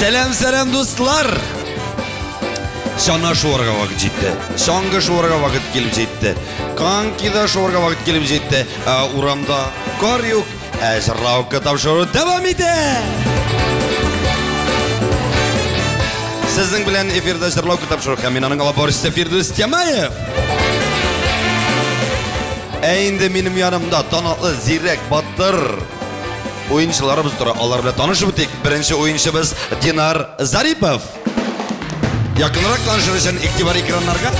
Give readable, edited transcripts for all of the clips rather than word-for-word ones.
Сәлам, сәлам, дуслар! Чана шуарга вакыт җитте. Чаңгы шуарга вакыт килеп җитте. Конькида шуарга вакыт килеп җитте. Ә урамда кар юк. Ә җырлаука тапшыру дәвам итә! Сезнең белән эфирда җырлаука тапшыру һәм мин аның алып баручысы Фирдүс Тямаев. Ә инде минем янымда таныклы, зирәк, батыр уенчыларыбыз тора. Алар белән танышып үтик. Беренче уенчыбыз Динар Зарипов. Якынрак танышыр өчен игътибар экраннарга.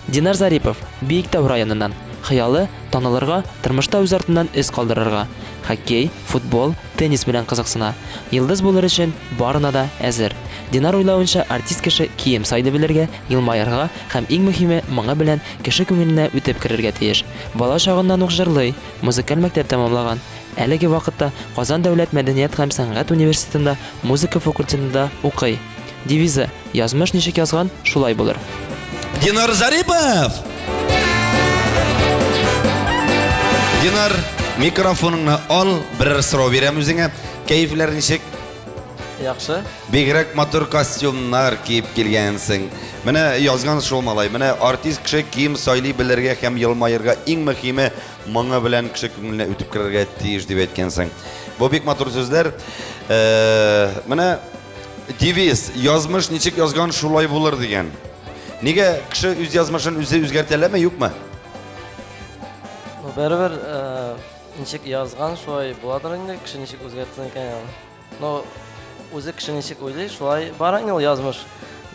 Динар Зарипов, Биектау районыннан. Хыялы, танылырга, тормышта үз артыннан эз калдырырга. Хоккей, футбол, теннис белән кызыксына. Йолдыз булыр өчен барына да әзер. Динар уйлавынча, артист кеше кием сайлый белергә, елмаерга һәм иң мөһиме, моңы белән кеше күңеленә үтеп керергә тиеш. Бала чагыннан ук җырлый, музыкаль мәктәп тәмамлаган. Әлеге вакытта Казан дәүләт мәдәният һәм сәнгать университетында музыка факультетында укый. Девизы, Язмыш ничек язган, шулай булыр. Динар Зарипов! Динар, микрофоныңны ал, берәр сорау бирәм үзеңә. Кәефләр ничек? Яхшы. Бигрәк матур костюмнар киеп килгәнсең. Менә язган шул малай. Менә артист кеше кием сайлый белергә һәм елмаерга, иң мөһиме моңы белән кеше күңеленә үтеп керергә тиеш дип әйткәнсең. Бу бик матур сүзләр. Э, менә Девиз, язмыш ничек язган, шулай булыр дигән. Нигә кеше үз язмышын үзе үзгәртә аләме, юкмы? Ну, бәрібір, э, ничек язган, шулай буладыр инде, кеше ничек үзгәртсен икән аны. Ну, үзе кеше ничек уйлый, шулай бара инде ул язмыш.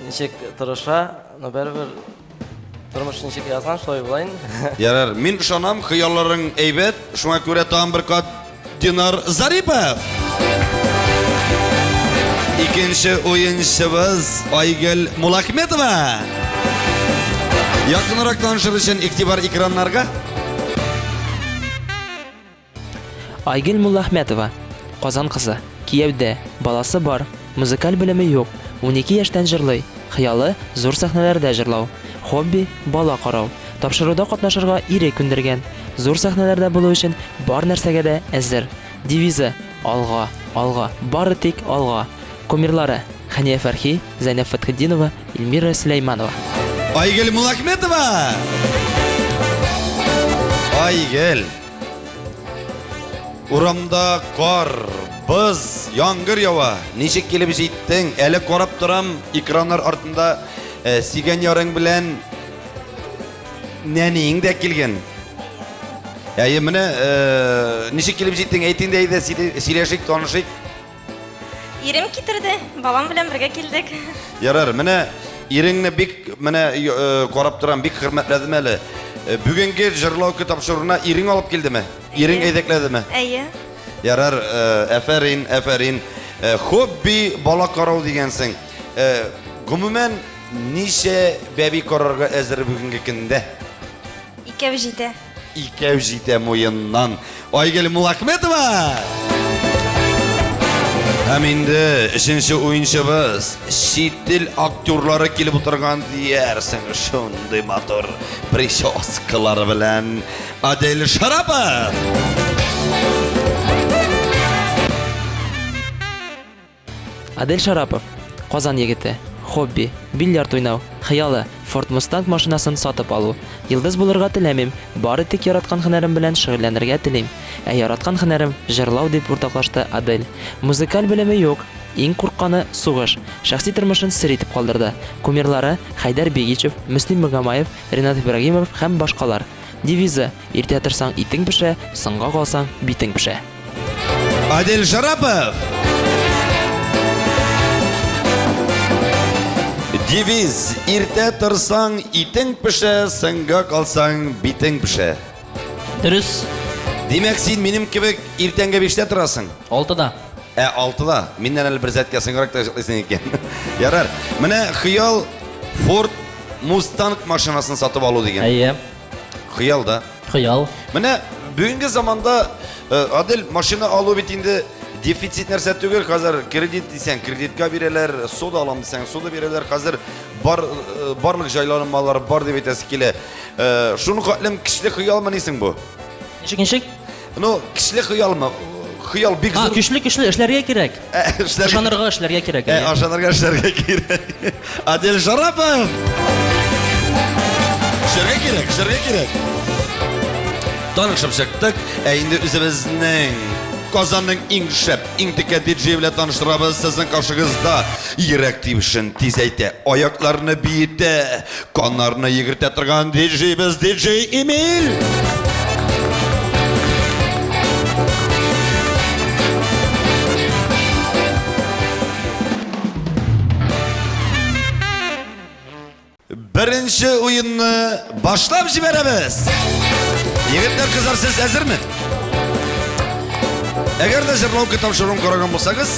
Ничек тырыша, но бәрібір тормыш ничек язган, шулай була инде. Ярар, мин ышанам, хыялларың әйбәт, шуңа күрә тагын бер кат Динар Зарипов. Икенче уенчыбыз Айгөл Мулахметова. Якынрак танышыр өчен игътибар экраннарга. Айгөл Муллахмәтова, Казан кызы, кияүдә, баласы бар, музыкаль белеме юк, 12 яшьтән җырлый, хыялы, зур сәхнәләрдә җырлау, хобби, бала карау. Тапшыруда катнашырга ире күндергән. Зур сәхнәләрдә булу өчен бар нәрсәгә дә әзер. Девизы, Алга, алга, бары тик алга. Кумирлары, Хәния Фәрхи, Зәйнәб Фәтхетдинова, Эльмира Сөләйманова. Айгөл Муллахметова! Айгөл! Урамда кар, боз, яңгыр ява. Ничек килеп җиттең? Әле карап торам, экраннар артында э, сөйгән ярың белән нәниең дә килгән. Әйе, менә э, ничек килеп җиттең? Әйт инде, әйдә, сөйләшик, танышыйк. Ирем китерде, балам белән бергә килдек. Ярар, менә иреңне бик менә э, карап торам, бик хөрмәтләдем әле. Э, бүгенге җырлау тапшыруына ирең алып килдеме? Ирең әйдәкләдеме? Әйе. Ярар, э, әфәрин, әфәрин. Хобби бала карау дигәнсең. Гомумән, ничә бәби карарга әзер бүгенге көндә? Икәү җитә. Икәү җитә муеннан. Айгөл Муллахметова! Һәм инде өченче уенчыбыз чит ил актерлары килеп утырган диярсең, шундый матур прическалары белән Адель Шарапов! Адель Шарапов, Казан егете. Хобби, бильярд уйнау, хыялы, Ford Mustang машинасын сатып алу. Йолдыз булырга теләмим, бары тик яраткан һөнәрем белән шөгыльләнергә телим. Ә яраткан һөнәрем, җырлау, дип уртаклашты Адель. Музыкаль белеме юк, иң куркканы, сугыш. Шәхси тормышын сер итеп калдырды. Кумирлары, Хәйдәр Бигичев, Мөслим Магомаев, Ренат Ибрагимов һәм башкалар. Девизы, Иртә торсаң, итең пешә, соңга калсаң, битең пешә. Адель Шарапов! Девиз, иртә торсаң, итең пешә, соңга калсаң, битең пешә. Дөрес. Димәк, син минем кебек иртәнге биштә торасың? Алтыда. Ә, алтыда. Миннән әле бер сәгатькә соңрак та йоклыйсың икән. Ярар. Менә хыял Ford Mustang машинасын сатып алу дигән. Әйе. Хыял да. Хыял. Менә бүгенге заманда э, Адель машина алу бит инде дефицит нәрсә түгел. Хәзер кредит дисәң, кредитка бирәләр, сода алам дисәң, сода бирәләр. Хәзер бар э, барлык җайланмалар бар дип әйтәсе килә. Э, шуны хәтлем кешелек хыялмы нисең бу? Ничек, ничек? Ну, кешелек хыялмы? Хыял бик А, зур. көчле, көчле, эшләргә кирәк. Ә, эшләргә- Ышанырга, эшләргә кирәк. Ә, Ашанырга эшләргә кирәк. Адель Шарапов! Эшләргә кирәк, эшләргә кирәк. Танышып чыктык. Ә инде үзебезнең Казанның иң шәп, иң текә диджей белән таныштырабыз. Сезнең каршыгызда йөрәк тибешен тизәйтә, аякларны биетә, каннарны йөгертә торган диджейбыз, диджей Эмиль! Беренче уенны башлап җибәрәбез. Егетләр, кызлар, сез әзерме? Әгәр дә җырлау тапшыруын караган булсагыз,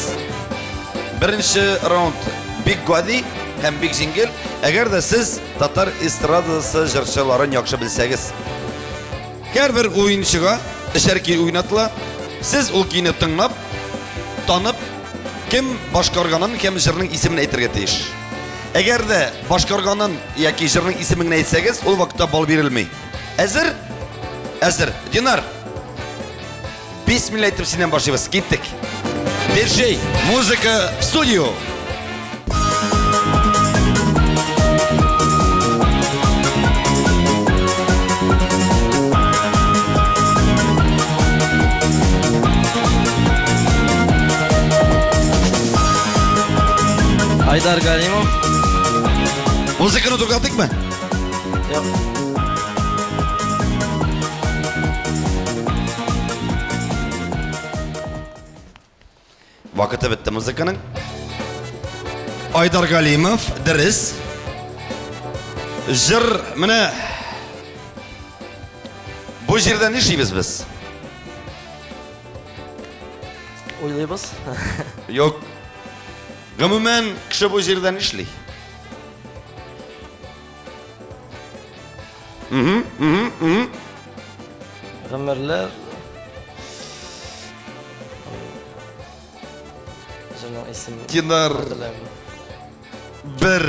беренче раунд бик гади һәм бик җиңел. Әгәр дә сез татар эстрадасы җырчыларын яхшы белсәгез, һәрбер уенчыга өчәр көй уйнатыла. Сез ул көйне тыңлап, танып, кем башкарганын һәм җырның исемен әйтергә тиеш. Әгәр дә башкарганын яки җырның исемен генә әйтсәгез, ул вакытта балл бирелми. Әзер? Әзер. Динар, бисмилла әйтеп синнән башлыйбыз. Киттек. Диджей, музыка в студию. Айдар Галимов. Музыканы туктаттыкмы? Юк. Вакыты бетте музыканың. Айдар Галимов, дөрес. Җыр менә бу җирдә нишлибез без? Уйлыйбыз. Юк. Гомумән, кеше бу җирдә нишли? Гомерләр. Җырның исеме. Динар. Хәтерләмим. Бер.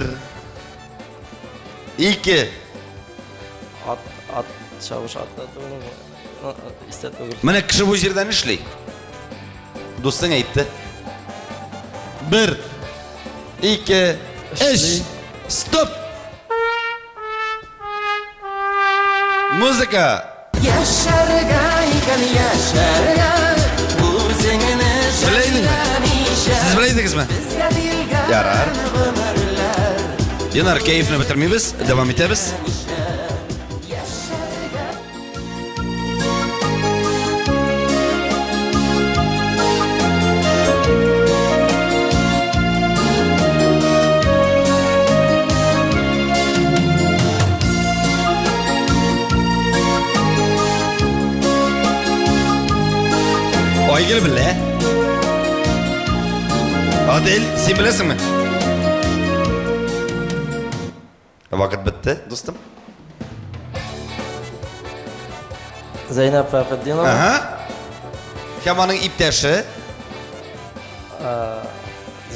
Ике. Ат, ат, чабыш атта түгел. Истә түгел. Менә кеше бу җирдә нишли? Дустың әйтте. Бер. Ике. Өч. Эшли. Стоп! Музыка! Яшәргә икән яшәргә Үзеңне Белә идеңме? Сез белә идегезме? Ярар. Динар, кәефне бетермибез, дәвам итәбез. Айгөл белә. Адель, син беләсеңме? Вакыт бетте, дустым. Зәйнәб Фәрхетдинова. Ага. Һәм аның иптәше.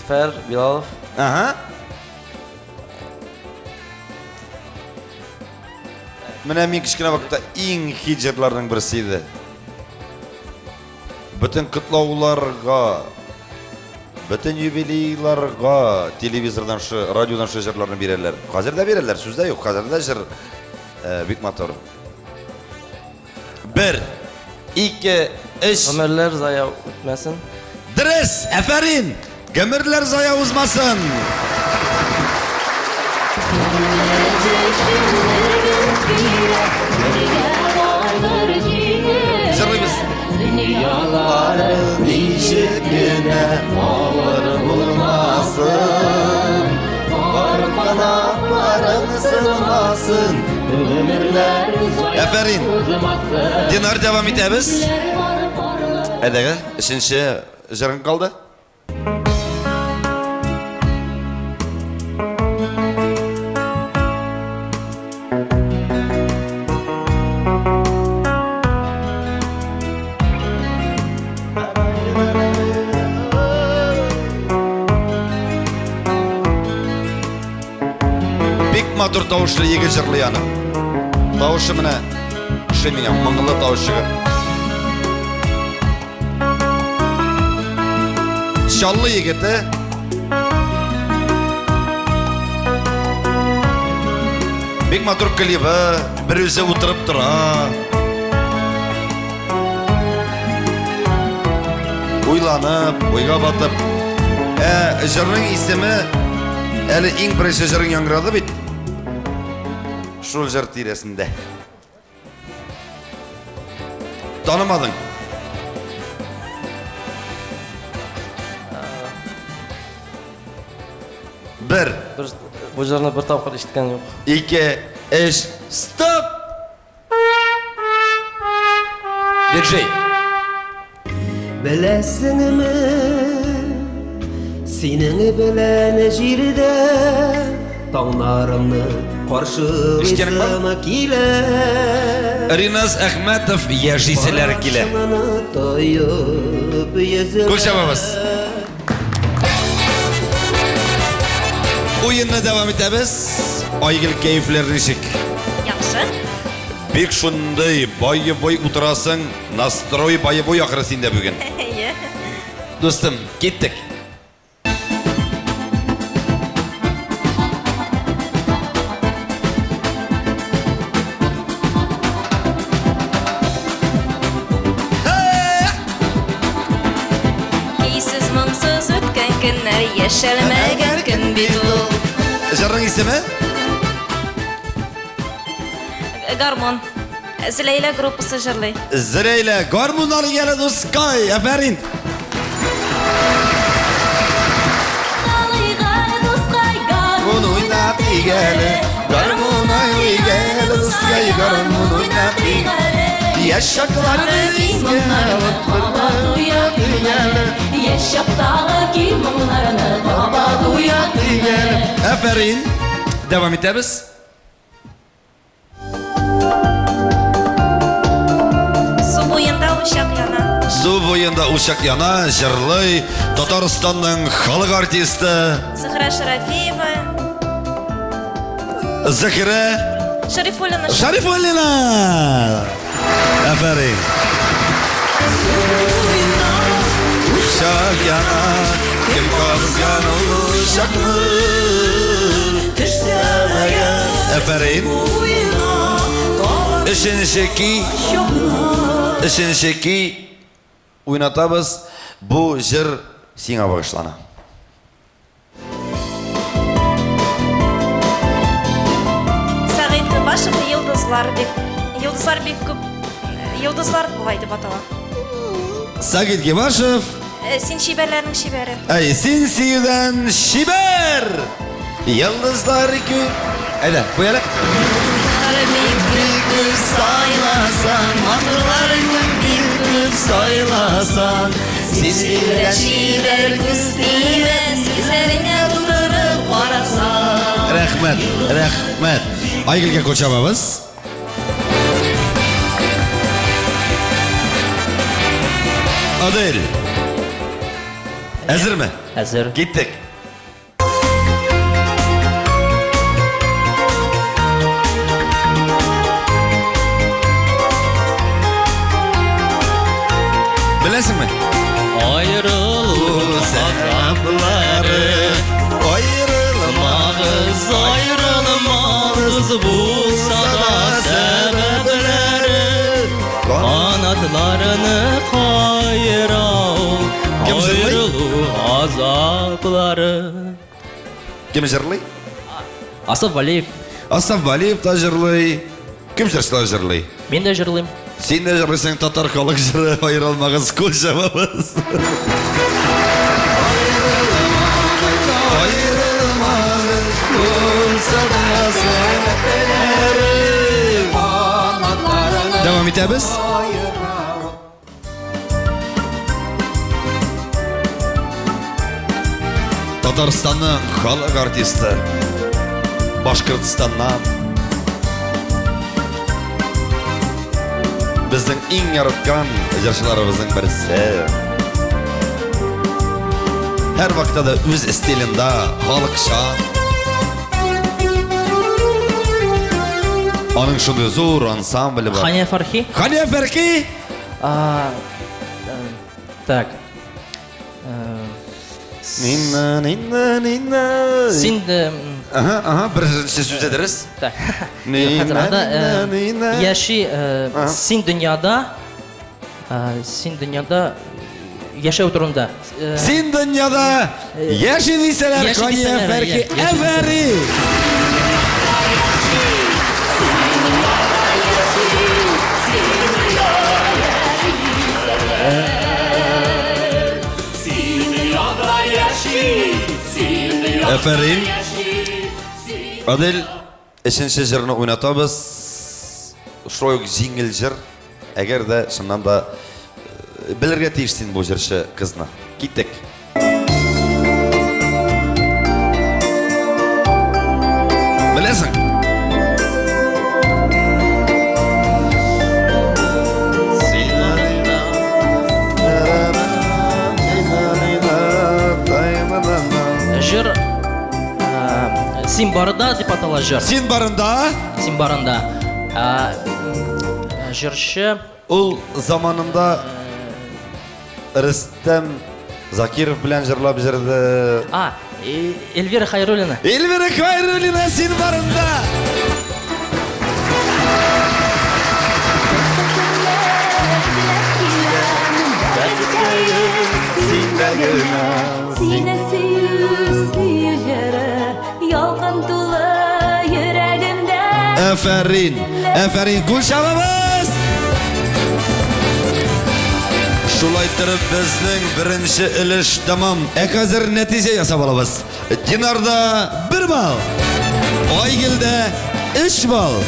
Зөфәр Билалов. Ага. Менә мин кечкенә вакытта иң хит җырларның берсе иде. Бөтен котлауларга, бөтен юбилейларга телевизордан шы, радиодан шы җырларны бирәләр. Хәзер дә бирәләр, сүз дә юк. Хәзер дә җыр э, бик матур. Бер, ике, өч. Гомерләр зая үтмәсен. Дөрес, әфәрин! Гомерләр зая узмасын! Җырлыйбыз. Ничек кенә авыр булмасын, Бар канатларың сынмасын, Гомерләр Әфәрин! Динар, дәвам итәбез. Әдәгә, өченче җырың калды. Бик матур тавышлы егет җырлый аны. Тавышы менә ошый миңа, моңлы тавыш чыга. Чаллы егете. Бик матур клибы, бер үзе утырып тора. Уйланып, уйга батып. Ә җырның исеме әле иң беренче җырың яңгырады бит. Шул җыр тирәсендә. Танымадың. Бер. Бер, бу җырны бер тапкыр ишеткән юк. Ике, өч, стоп! Диджей. Беләсеңме, синең белән җирдә таңнарымны каршылыйсым килә. Риназ Әхмәтов яшиселәр килә. Тоеп йөземә. Кул чабабыз. Уенны дәвам итәбез. Айгөл кәефләр ничек? Яхшы. Бик шундый бай-бай утырасың. Настрой боевой ахры синдә бүген. Әйе. Дустым, киттек. Көйсез, моңсыз үткән көннәр яшәлмәгән көн бит ул. Җырның исеме? Гармун. Зөләйлә группасы җырлый. Зөләйлә, гармуннар ияле дускай, афәрин! Гармун уйнап игәле, гармун игәле, дускай, гармун уйнап игәле. Яшь чакларны искә алып, уят игәле. Яшь чактагы кил моңнарны кабат уят игәле. Афәрин! Дәвам итәбез. Су буенда учак яна. Су буенда учак яна, җырлый Татарстанның халык артисты Зөһрә Шарафиева. Зөһрә Шарифуллина. Шарифуллина. Афәрин. Учак яна, кем кабызган ул учакны? Афәрин. Өченче ки, өченче ки уйнатабыз. Бу җыр сиңа багышлана. Сәгыйть Гыйбашев Йолдызлар бик Йолдызлар бик күп Йолдызлар бугай дип атала. Сәгыйть Гыйбашев Э, син чибәрләрнең чибәре. Әй, син сөюдән чибәр! Йолдызлар күп. Әйдә, куй әле. Бик күп сайласаң, матурларның бик күп сайласаң, Син сөюдән чибәр күз тимәс, күзләреңә тутырып карасаң. Рәхмәт, рәхмәт. Айгөлгә кул чабабыз. Адель. Әзерме? Әзер. Киттек. Беләсеңме? Аерылу сәбәпләре аерылмагыз, аерылмагыз булса да сәбәпләре. Канатларны каера ул Кем җырлый? аерылу азаплары. Кем җырлый? Асаф Валиев. Асаф Валиев та җырлый. Кем җырчылар җырлый? Мин дә җырлыйм. Син дә җырлыйсың татар халык җыры аерылмагыз кул чабабыз. Аерылмагыз булса да сәбәпләре. Дәвам итәбез. Татарстанның халык артисты Башкортстаннан безнең иң яраткан җырчыларыбызның берсе. Һәр вакытта да үз стилендә халыкчан. Аның шундый зур ансамбле бар. Хания Фархи. Хания Фәрхи! А, так. Э, Нинна, нинна, нинна. Син Ага, ага, беренче сүзе дөрес. Так. Нинна, Хәзер анда нинна, нинна. яши син дөньяда син дөньяда яшәү турында. Син дөньяда яши дисәләр, Яши Кания дисәләр, Фәрхи яши дисәләр. әфәрин! Әфәрин. Адел, өченче җырны уйнатабыз. Шулай ук җиңел җыр. Әгәр дә чыннан да э, белергә тиеш син бу җырчы кызны. Киттек. Беләсең? Җыр Син барында дип атала җыр. Син барында Син барында. Җырчы ул заманында Рөстәм Закиров белән җырлап җырды. А, Эльвира Хайруллина. Эльвира Хайруллина син барында. Сине сөю, сөю җыры Ялкын тулы йөрәгемдә Әфәрин, әфәрин, кул чабабыз! Шулай торып безнең беренче өлеш тәмам. Ә хәзер нәтиҗә ясап алабыз. Динарда бер балл, Айгөлдә өч балл,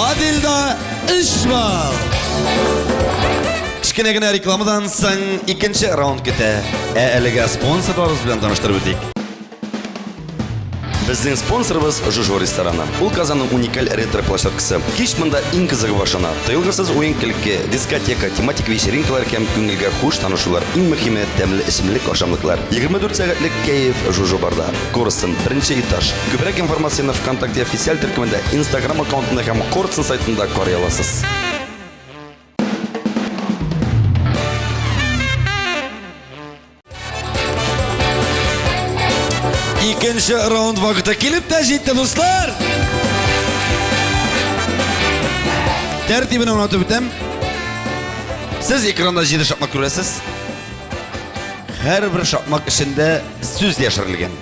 Адилда өч балл. Кечкенә генә рекламадан соң икенче раунд көтә. Ә әлегә спонсорларыбыз белән таныштырып үтик. Безнең спонсорыбыз Жужу рестораны. Ул Казанның уникаль ретро-площадкасы. Кич монда иң кызыгы башлана. Тыелгысыз уен-көлке, дискотека, тематик вечеринкалар һәм күңелгә хуш танышулар. Иң мөһиме, тәмле эчемлек, ашамлыклар. 24 сәгатьлек кәеф Жужу барда. Корстон, беренче этаж. Күбрәк информацияне ВКонтакте официаль төркемендә, Instagram аккаунтында һәм Корстон сайтында карый аласыз. Икенче раунд вакыты килеп тә җитте, дуслар! Тәртибен аңлатып үтәм. Сез экранда җиде шакмак күрәсез. Һәрбер шакмак эчендә сүз яшерелгән.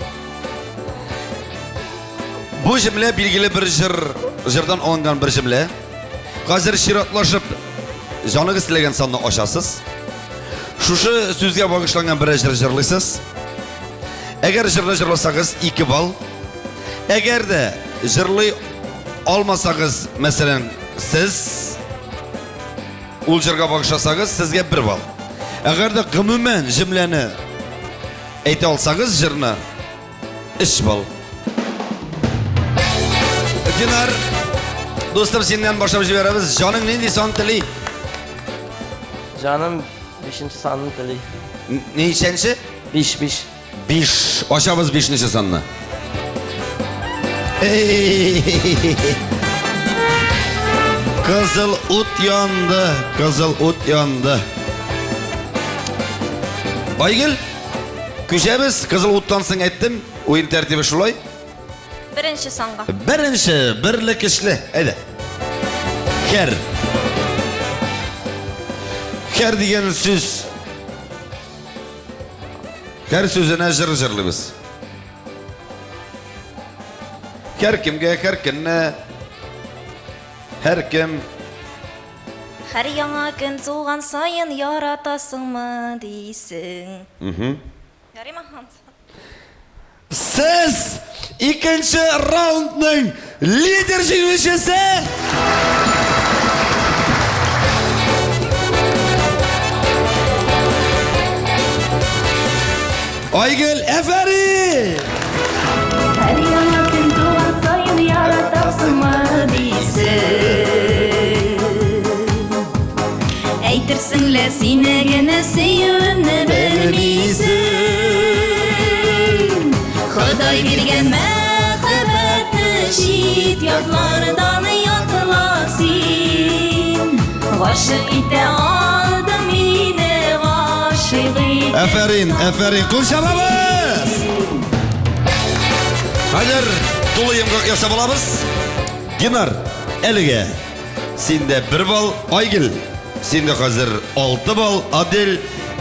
Бу җөмлә билгеле бер җыр, җырдан алынган бер җөмлә. Хәзер чиратлашып җаныгыз теләгән санны ачасыз. Шушы сүзгә багышланган бер җыр җырлыйсыз. Әгәр җырны җырласагыз, 2 балл. Әгәр дә җырлый алмасагыз, мәсәлән, сез ул җырга багышласагыз, сезгә 1 балл. Әгәр дә гомумән җөмләне әйтә алсагыз җырны, 3 балл. Динар, дустым, синнән башлап җибәрәбез. Җаның нинди сан тели? Җаным бишенче санны тели. Ничәнче? Биш, биш. Биш. Ачабыз бишенче санны. Кызыл ут янды, кызыл ут янды. Айгөл, күчәбез. Кызыл уттан соң әйттем, уен тәртибе шулай. Беренче санга. Беренче, берле көчле. Әйдә. Хәр. Хәр дигән сүз. Хәр сүзенә җыр җырлыйбыз. Һәр кемгә, һәр көнне, һәр кем. Һәр яңа көн туган саен яратасыңмы дисең. Ярыймы? Сез икенче раундның лидер җиңүчесе! Айгөл, әфәрин! Һәр яңа көн туган саен яратасыңмы дисең. Әйтерсең лә сине генә сөюемне белмисең. Ходай биргән мәхәббәтне чит ятлардан ятла син. Гашык итә алдың мине, гашыйк итә. Әфәрин, әфәрин, кул чабабыз! Хәзер тулы йомгак ясап алабыз. Динар, әлегә синдә бер балл, Айгөл, синдә хәзер 6 балл, Адель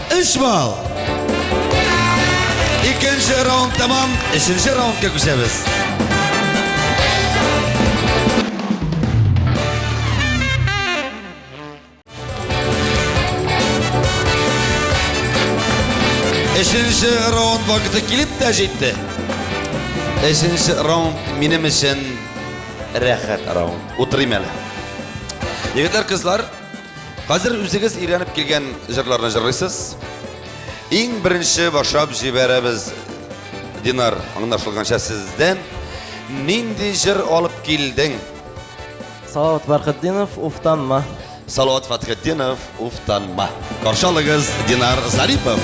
3 балл. Икенче раунд тәмам, өченче раундка күчәбез. Өченче раунд вакыты килеп тә җитте. Өченче раунд минем өчен рәхәт раунд. Утырыйм әле. Егетләр, кызлар, хәзер үзегез өйрәнеп килгән җырларны җырлыйсыз. Иң беренче башлап җибәрәбез. Динар, аңлашылганча сездән нинди җыр алып килдең? Салават Фәрхетдинов, Уфтанма. Салават Фатхетдинов, Уфтанма. Каршы алыгыз, Динар Зарипов.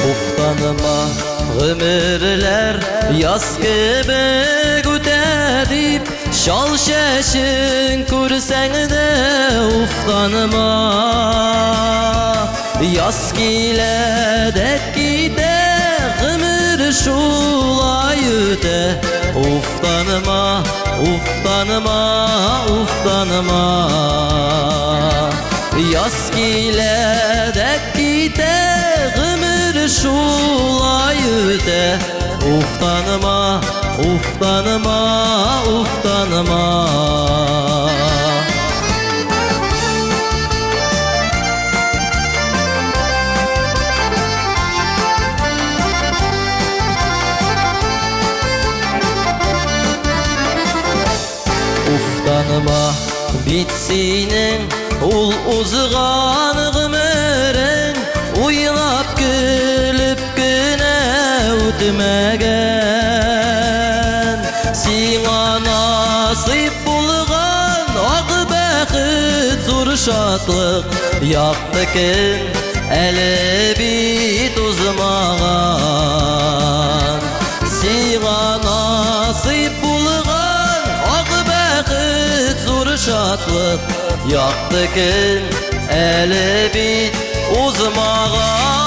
Уфтаныма гомерләр яз кебек үтә дип, чал чәчен күрсәң дә уфтаныма. Яз килә дә китә, гомер шулай үтә. Уфтаныма, уфтаныма, уфтаныма. Яз килә дә китә, гомер шулай үтә. Уфтаныма, уфтаныма, уфтаныма. Уфтаныма бит синең ул узган гомерең уйнап көлеп кенә үтмәгән. Сиңа насыйп булган ак бәхет зур шатлык, якты көн әле бит узмаган. Сиңа насыйп булган ак бәхет зур шатлык, якты көн әле бит узмаган.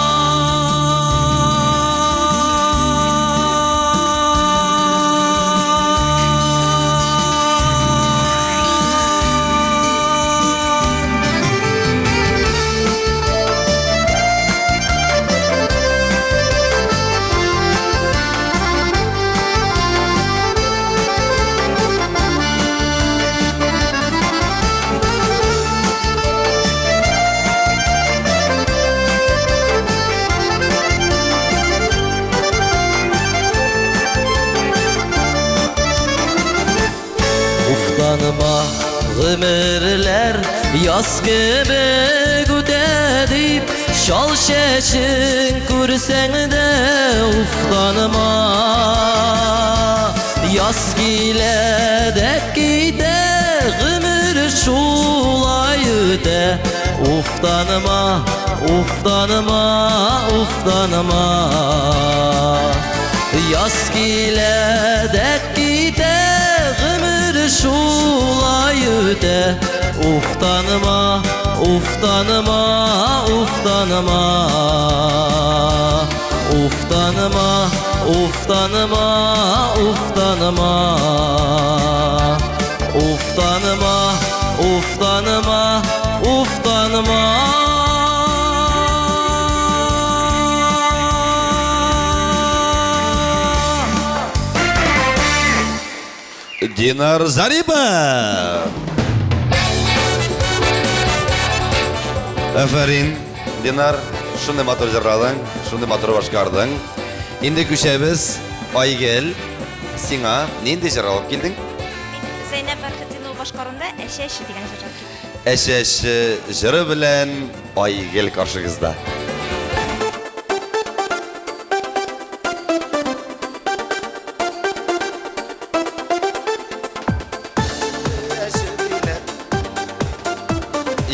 Уфтаныма гомерләр яз кебек үтә дип, чал чәчен күрсәң дә уфтаныма. Яз килә дә китә, гомер шулай үтә. Уфтаныма, уфтаныма, уфтаныма. Яз килә дә китә, гомер шулай үтә. Уфтаныма, уфтаныма, уфтаныма. Уфтаныма, уфтаныма, уфтаныма. Уфтаныма, уфтаныма, уфтаныма. Динар Зарипов. Афәрин, Динар, шундый матур җырладың, шундый матур башкардың. Инде күчәбез. Айгөл, сиңа нинди җыр алып килдең? башкаруында Әче-әче дигән җыры. Әче-әче җыры белән Айгөл каршыгызда.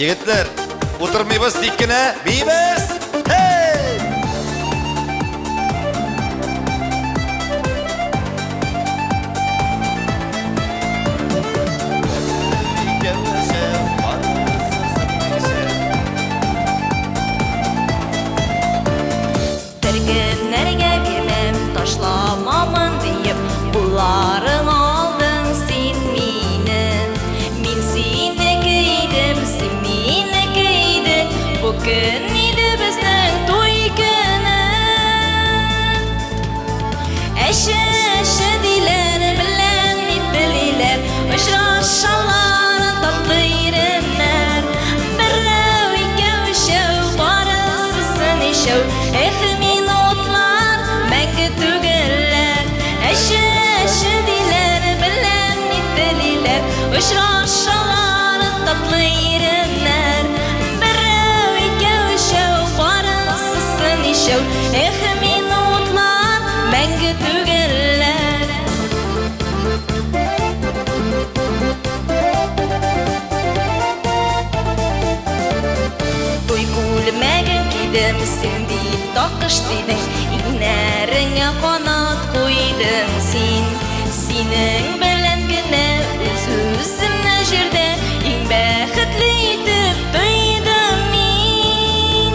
Егетләр, утырмыйбыз тик кенә, биибез! Һей! Беркемнәргә бирмәм, ташламамын диеп, кулларың алдың син мине. Мин синеке идем, син минеке идең, бу көн иде безнең туй көне. Әче, әче диләр, беләм ни телиләр, очрашалар татлы иреннәр. Берәү, икәү, өчәү, барысы ничәү, эх, минутлар мәңге түгелләр. Әче, әче диләр, беләм ни телиләр, очрашалар татлы иреннәр. Берәү, икәү, өчәү, барысы ничәү, эх, минутлар мәңге түгелләр. Туй күлмәген кидем, син дип такыш дидең, иңнәреңә канат куйдың син. Синең белән генә үз-үземне җирдә иң бәхетле итеп тойдым мин.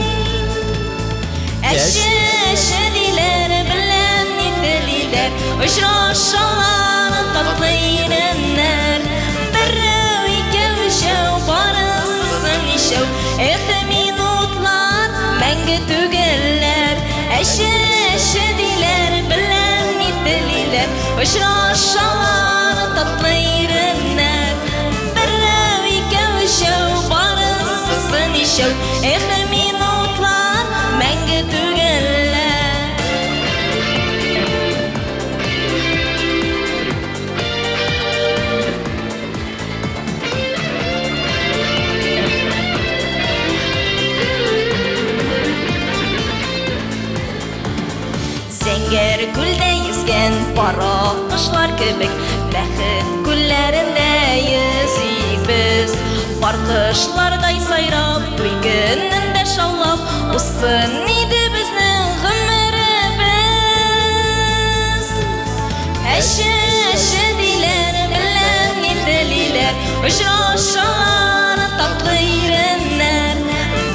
Әче, әче диләр, беләм ни телиләр, очрашалар татлы иреннәр. Берәү, икәү, өчәү, барысы ничәү, эх, минутлар мәңге түгелләр. Әче, әче диләр, беләм ни телиләр, очрашалар татлы иреннәр. Берәү, икәү, өчәү, барысы ничәү, эх, минутлар мәңге түгелләр. Зәңгәр күлдә йөзгән пара кошлар кебек, бәхет күлләрендә йөзик без. Пар кошлардай сайрап, туй көнендә шаулап, узсын иде безнең гомеребез. Әче, әче диләр, беләм ни телиләр, очрашалар татлы иреннәр.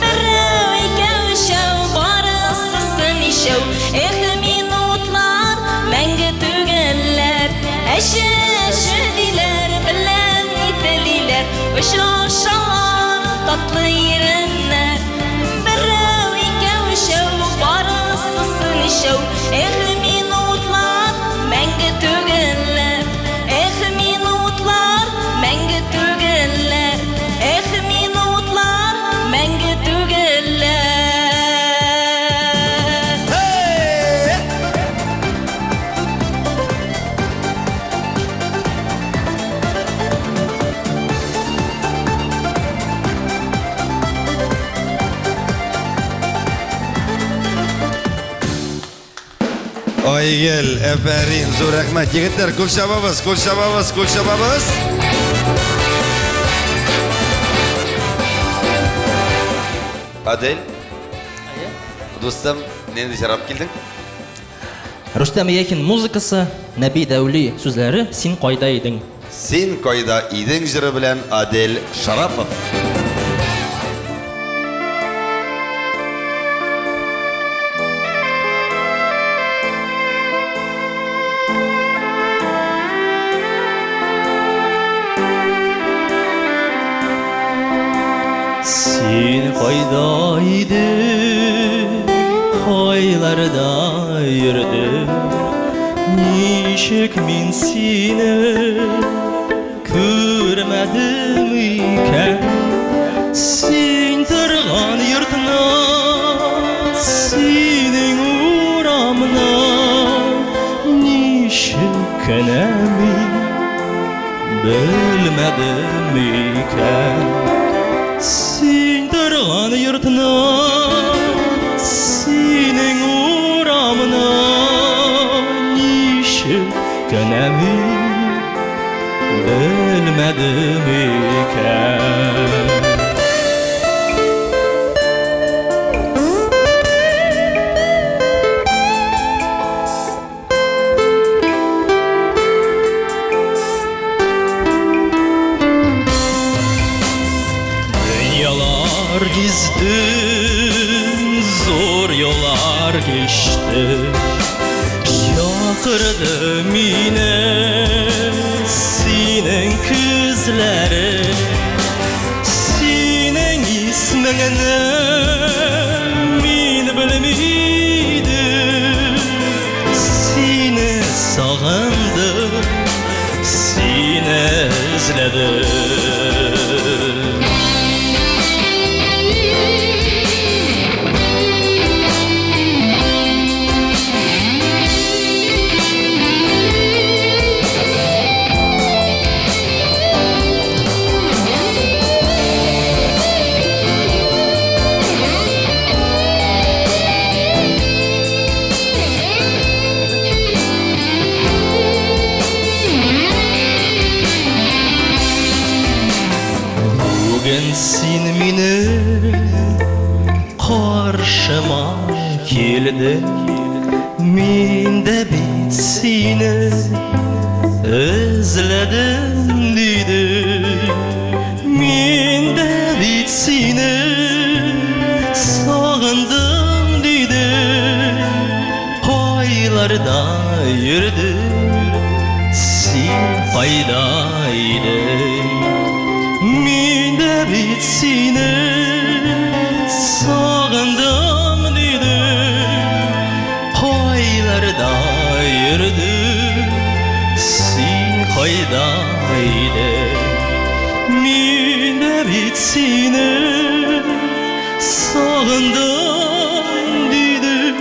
Берәү, икәү, өчәү, барысы ничәү, эх, минутлар мәңге түгелләр. Әче, әче диләр, беләм ни телиләр, очрашалар татлы иреннәр. Берәү, икәү, өчәү, барысы ничәү, эх, минутлар мәңге түгелләр. Эх, минутлар мәңге түгелләр. Эх, минутлар мәңге түгелләр. Айгөл, әфәрин, зур рәхмәт. Егетләр, кул чабабыз, кул чабабыз, кул чабабыз. Адель, дустым, нинди җыр алып килдең? Рөстәм Яхин музыкасы, Нәби Дәүли сүзләре, Син кайда идең? Син кайда идең җыры белән Адель Шарапов. Син кайда идең, кайларда йөрдең? Ничек мин сине күрмәдем икән? Син торган йортны, синең урамны ничек кенә мин белмәдем. икән Син торган йортны Синең урамны Ничек кенә мин Белмәдем икән Дөньялар гиздем, зур юллар кичтем. Чакырды мине синең күзләрең, синең исмеңне мин белми идем. Сине сагындым, сине эзләдем. Бүген син минем каршыма килдең, Мин дә бит сине эзләдем, дидем. Мин дә бит сине сагындым, дидем. Кайларда йөрдең, син кайда идең? Мин дә бит сине сагындым, дидем. Кайларда йөрдең, син кайда идең? Мин дә бит сине сагындым, дидем.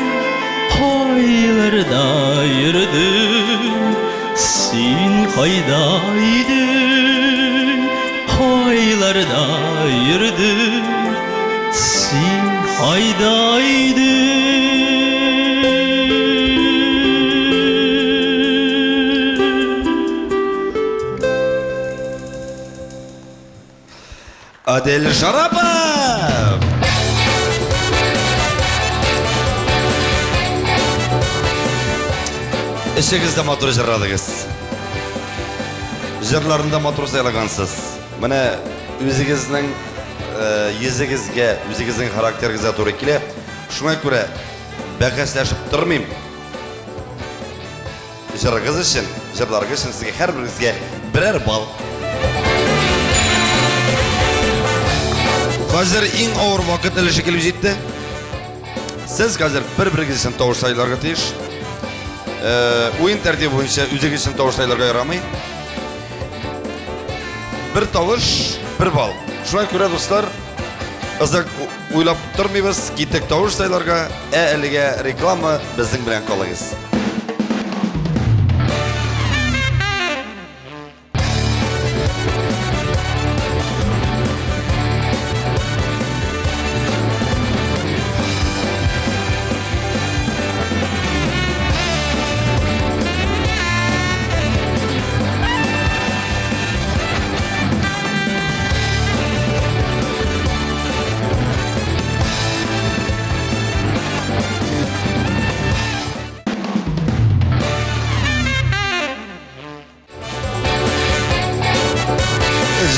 Кайларда йөрдең, син кайда идең? Кайларда йөрдең, син кайда идең? Адель Шарапов! Эшегез дә матур җырладыгыз. Җырларын да матур сайлагансыз. Менә үзегезнең э, йөзегезгә, үзегезнең характерыгызга туры килә. Шуңа күрә бәхәсләшеп тормыйм. Җырыгыз өчен, җырларыгыз өчен сезгә һәрберегезгә берәр балл. Хәзер иң авыр вакыт өлеше килеп җитте. Сез хәзер бер-берегез өчен тавыш сайларга тиеш. Э, уен тәртибе буенча үзегез өчен тавыш сайларга ярамый. Бер тавыш, бер балл. Шуңа күрә, дуслар, озак уйлап тормыйбыз, киттек тавыш сайларга. Ә әлегә реклама безнең белән калыгыз.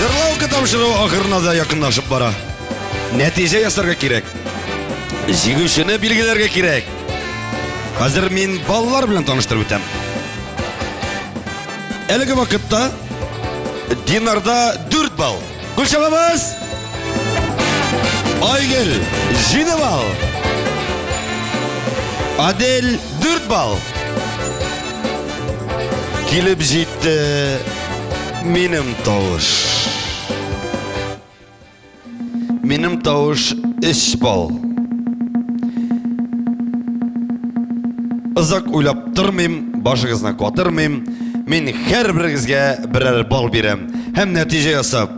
Җырлау тапшыру ахырына да якынлашып бара. Нәтиҗә ясарга кирәк. Җиңүчене билгеләргә кирәк. Хәзер мин баллар белән таныштырып үтәм. Әлеге вакытта Динарда 4 балл. Кул чабабыз! Айгөл 7 балл. Адель 4 балл. Килеп җитте минем тавыш. Минем тавыш 3 балл. Озак уйлап тормыйм, башыгызны катырмыйм. Мин һәрберегезгә берәр балл бирәм. Һәм нәтиҗә ясап,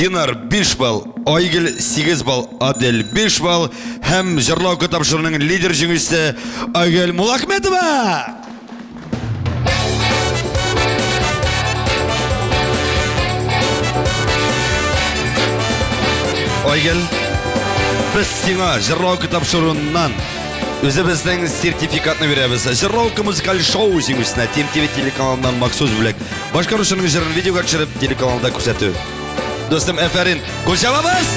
Динар 5 балл, Айгөл 8 балл, Адель 5 балл һәм Җырлаука тапшыруының лидер җиңүчесе Айгөл Мулахметова! Айгөл, без сиңа Җырлаука тапшыруыннан үзебезнең сертификатны бирәбез. Җырлаука музыкаль шоу җиңүчесенә Тим ТВ телеканалыннан махсус бүләк. Башкаручының җырын видеога төшереп телеканалда күрсәтү. Дустым, әфәрин. Кул чабабыз!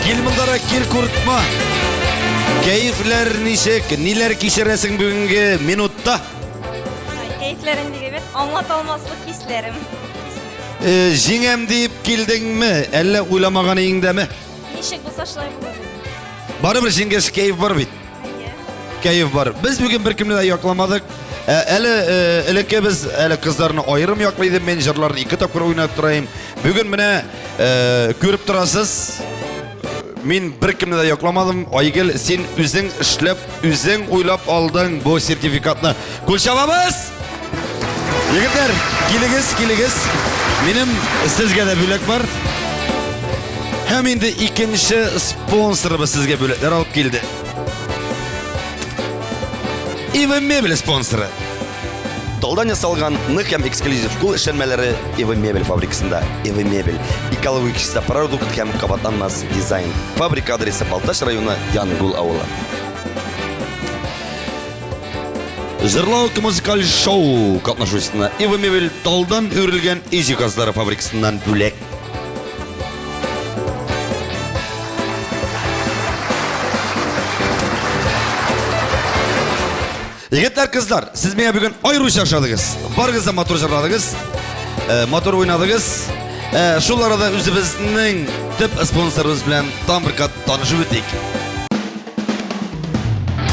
Кил мондарак, кил куркма. Кәефләр ничек? Ниләр кичерәсең бүгенге минутта? Кәефләрем бик әйбәт, аңлата алмаслык хисләрем. Э, җиңәм дип килдеңме? Әллә уйламаган иңдәме? Ничек булса шулай булыр. Барыбер җиңгәч кәеф бар бит. Кәеф бар. Без бүген беркемне дә якламадык. Ә, әле э, элекке без әле кызларны аерым яклый идем, мин җырларны ике тапкыр уйнап торайым. Бүген менә э, күреп торасыз, мин беркемне дә якламадым. Айгөл, син үзең эшләп, үзең уйлап алдың бу сертификатны. Кул чабабыз! Егетләр, килегез, килегез. Минем сезгә дә бүләк бар. Һәм инде икенче спонсорыбыз сезгә бүләкләр алып килде. Ива мебель спонсоры. Талдан ясалган нык һәм эксклюзив кул эшләнмәләре Эва Мебель фабрикасында. Эва Мебель экологик чиста продукт һәм кабатланмас дизайн. Фабрика адресы Балтач районы Янгул авылы. Җырлау музыкаль шоу катнашучысына Ива Мебель талдан үрелгән өй җиһазлары фабрикасыннан бүләк. Егетләр, кызлар, сез миңа бүген аеруча ошадыгыз. Барыгыз да матур җырладыгыз, э, матур уйнадыгыз. Э, шул арада үзебезнең төп спонсорыбыз белән тагын бер кат танышып үтик.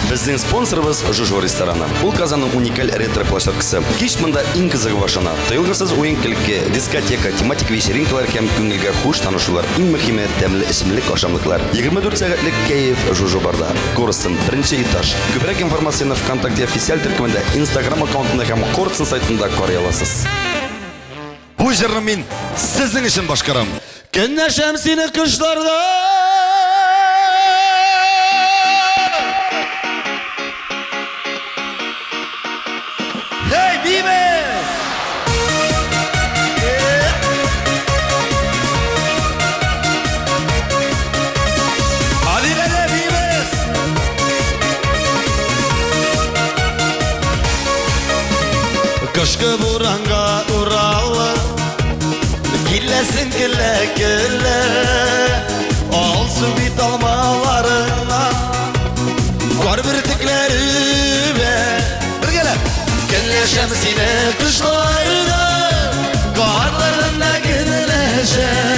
Безнең спонсорыбыз Жужо рестораны. Ул Казанның уникаль ретро-площадкасы. Кич монда иң кызыгы башлана. Тыелгысыз уен-көлке, дискотека, тематик вечеринкалар һәм күңелгә хуш танышулар. Иң мөһиме, тәмле эчемлек, ашамлыклар. 24 сәгатьлек кәеф Жужо барда. Корстон, беренче этаж. Күбрәк информацияне ВКонтакте официаль төркемендә, Инстаграм аккаунтында һәм Корстон сайтында карый аласыз. Бу җырны мин сезнең өчен башкарам. Көнләшәм сине кышларда. Hey, Бибес! Адилә Бибес! Кышкы буранга уралып Киләсең көлә көлә Алсу бит алмаларыңа Кар бөртекләре үбә Бергәләп Көнләшәм сине кышларда Карларында көнләшәм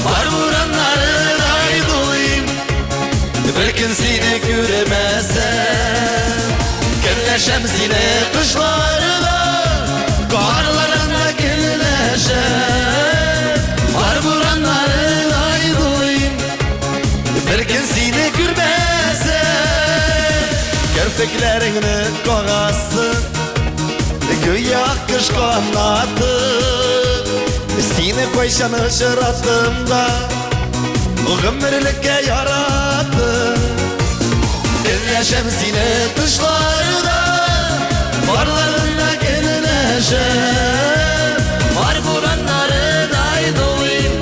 Кар бураннарыдай дулыйм Бер көн сине күрмәсәм Көнләшәм сине кышларда Карларында көнләшәм Кар бураннарыдай дулыйм Бер көн сине күрмәсәм Керфекләреңне кагасың Гүя кыш канаты Сине кайчан очраттым да Гомерлеккә яраттым Көнләшәм сине кышларда Карларында көнләшәм Кар бураннарыдай дулыйм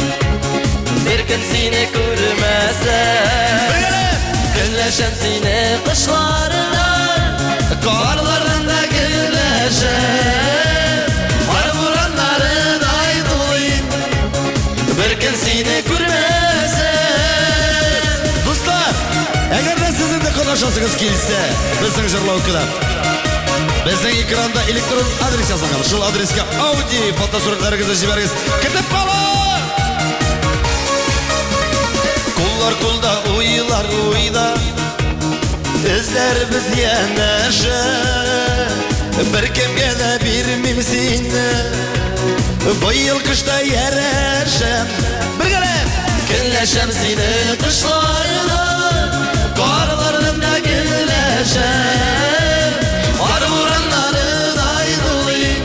Бер көн сине күрмәсәм Көнләшәм сине кышларда Карларында көнләшәм Кар бураннарыдай дулыйм Бер көн сине күрмәсәм Дуслар, әгәр дә сезнең дә катнашасыгыз килсә, безнең җырлаукада Безнең экранда электрон адрес язылган. Шул адреска аудио фотосурәтләрегезне җибәрегез. Көтеп калам! Куллар кулда, уйлар уйда. Эзләребез янәшә. Беркемгә дә бирмим сине. Быел кышта ярәшәм. Бергәләп! Көнләшәм сине кышларда, карларында көнләшәм. Кар бураннарыдай дулыйм.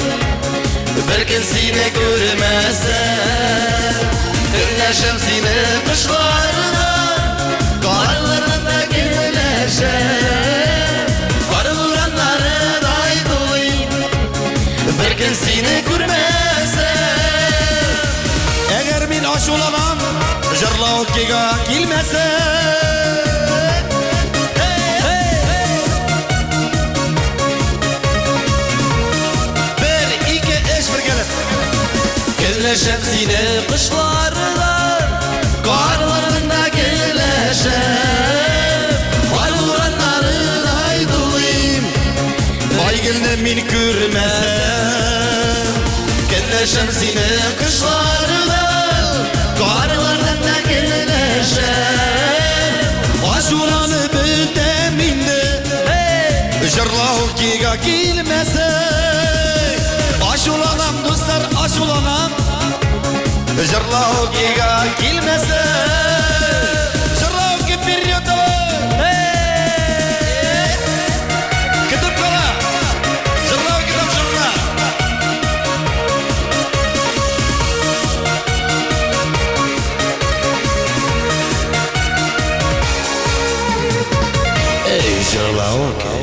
Бер көн сине күрмәсәм. Көнләшәм сине кышларда, карлардан да көнләшәм. Кар бураннарыдай дулыйм, бер көн сине күрмәсәм. Әгәр мин ачуланам, җырлау кига килмәсә. Бер, ике, өч, бергәләп. Көнләшәм сине кышларда, карлардан да көнләшәм. Кар бураннарыдай дулыйм, Байгөлне мин күрмәсәм. Көнләшәм сине кышларда, карлардан да көнләшәм. Ачуланып бетәм инде, җырлау кига килмәсә. Ачуланам, дуслар, ачуланам, җырлау кига килмәсә. Җырлау ки вперед давай! Көтеп кала! Җырлау ки тапшырына! Эй, җырлау ки.